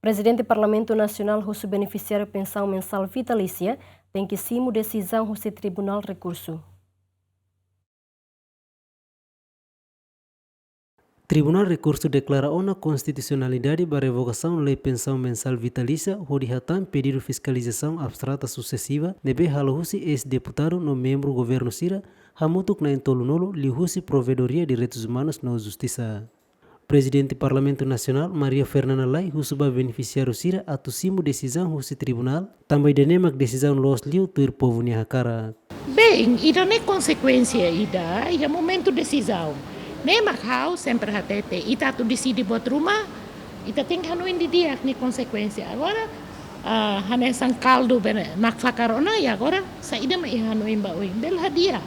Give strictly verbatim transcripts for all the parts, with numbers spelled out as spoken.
Prezidente Parlamentu Nasionál husu benefisiáriu pensaun mensál vitalísia tenke simu desizaun husi Tribunál Rekursu. Tribunál Rekursu deklara ona konstitusionalidade ba revogasaun lei pensaun mensál vitalísia hodi hatán pedidu fiskalizasaun abstrata susesiva ne'ebé halo husi eis-deputadu no membru governu sira hamutuk na'in-tolunulu liuhusi Provedoria Direitus Umanus no Justisa. Prezidente Parlamentu Nasionál, Maria Fernanda Lay, husu ba benefisiáriu sira atu simu desizaun husi tribunál, tanba ida-ne'e mak desizaun loos liu tuir povu nia hakarak. Bem, ida-ne'e konsekuénsia ida, iha momentu desizaun. Ne'e mak ha'u sempre hatete, ita atu deside buat ruma, ita tenke hanoin didi'ak nia konsekuénsia. Agora, ah, hanesan kaldu bene, nakfakar ona, i agora, saida mak iha hanoin ba oin, bele hadi'a.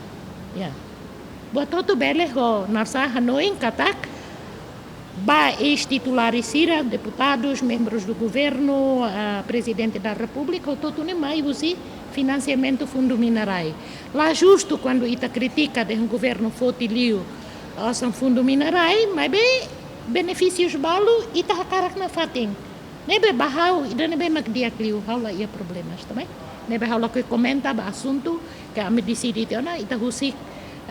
Ya. Buat hotu bele ho naran sá hanoin katak, ba eis-titulares sira, deputadus, membrus do governu, ah, Prezidente da Repúblika, hotu-hotu ne'e mai husi finansiamentu fundu minerál. La justu kuandu ita kritika dehan governu foti liu osan fundu minerál, maibé benefísius balu ita hakarak nafatin. Ne'ebé ba ha'u, ida-ne'ebé mak di'ak liu, ha'u la iha problemas também. Ne'ebé ha'u lakohi komenta ba asuntu ke ami deside tiha ona, ita husik,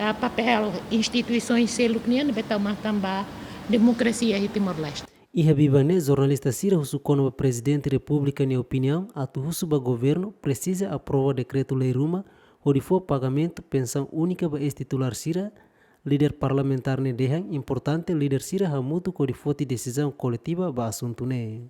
ah, papél instituisoens seluk nian ne'ebé tau matan ba demokrasia iha Timor-Leste. Iha biban ne'e jornalista sira husu kona-ba Prezidente Repúblika nia opiniaun atu husu ba governu presiza aprova dekretu-lei ruma hodi fó pagamentu pensaun únika ba eis-titulár sira, líder parlamentár ne'e dehan importante líder sira hamutuk hodi foti desizaun koletiva ba asuntu ne'e.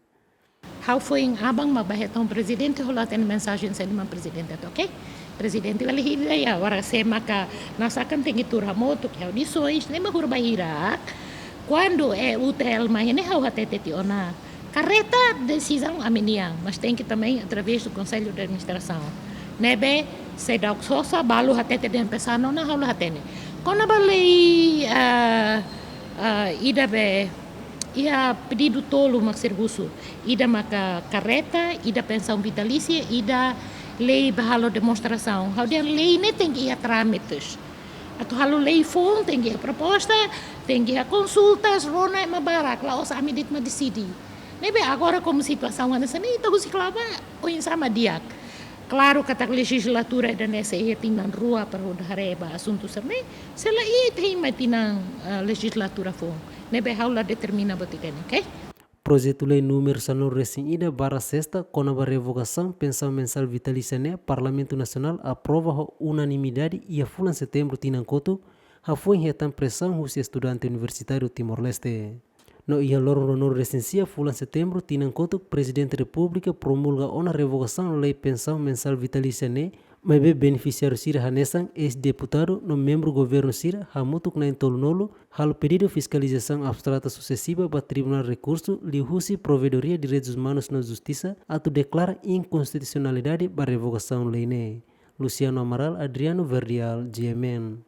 Ha'u foin aban mak bá hetan Prezidente, ha'u la hatene mensajen saida mak Prezidente hato'o, ok? Prezidente bele hili de'it, agora sé maka nasakan tenke tuur hamutuk, ke audisoens, ne'e mak horibainhira. Kuandu E U T L mai ne'e ha'u hatete tiha ona. Karreta desizaun ami-nian, mas tenke também através do Conselho de Administração. Ne'ebé seidauk sosa, balu hatete dehan pesan ona, ha'u la hatene. Kona-ba lei, ah, ah, ida be, iha pedidu tolu mak sira husu. Ida maka karreta, ida pensaun vitalísia, ida lei ba halo demonstrasaun. Ha'u dehan lei ne'e tenke iha trámites. Atu halo lei foun, tenke iha proposta, tenke iha konsultas, rona ema barak, la'ós ami de'it mak deside. Ne'ebé agora komu situasaun hanesan ne'e, ita husik kla-ba, oinsá mak di'ak. Klaru katak lejizlatura ida-ne'e sei iha tinan rua para hodi haree ba asuntu sira-ne'e, se la iha ita hein mai tinan, eh, lejizlatura foun. Ne'ebé ha'u la determina buat ida-ne'e, ok? Projetu-lei númeru sanulu-resin-ida barra sesta kona-ba revogasaun pensaun mensál vitalísia ne'e Parlamentu Nasionál aprova ho unanimidade iha fulan Setembru tinan kotuk, hafoin hetan presaun husi estudante universitáriu Timor-Leste. No iha loron ruanulu-resin-sia fulan Setembru tinan kotuk, Prezidente Repúblika promulga ona revogasaun lei pensaun mensál vitalísia ne'e, maibé benefisiáriu sira hanesan eis-deputadu no membru governu sira hamutuk na'in-tolunulu halo pedidu fiskalizasaun abstrata susesiva ba Tribunál Rekursu liuhusi Provedoria Direitus Umanus no Justisa atu deklara inkonstitusionalidade ba revogasaun lei ne'e. Luciano Amaral, Adriano Verdial, G M N.